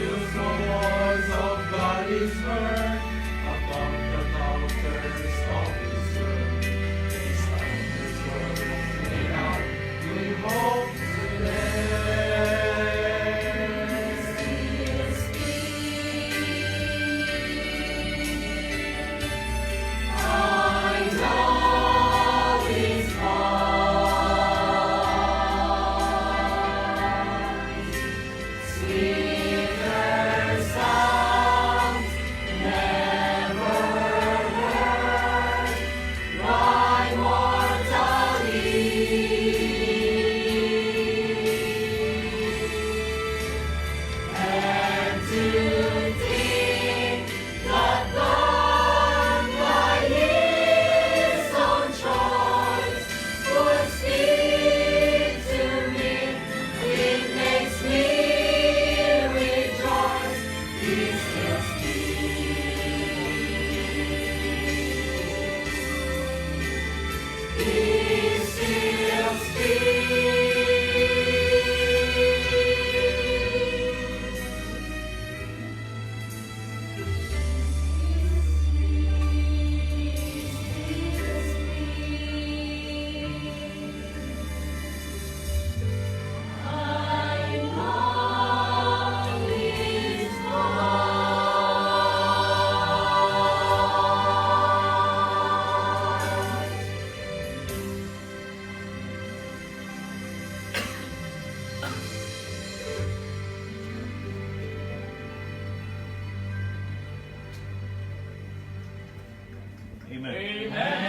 Still the voice of God is heard above the thunders of this world. His thunders rolling out, we hope today. Still speaks. I know His voice. Sweeter sounds never heard by mortal ear. And to think that God by His own choice would speak to me, it makes me rejoice. He still speaks. He still speaks. Still speaks. I know His voice. Amen.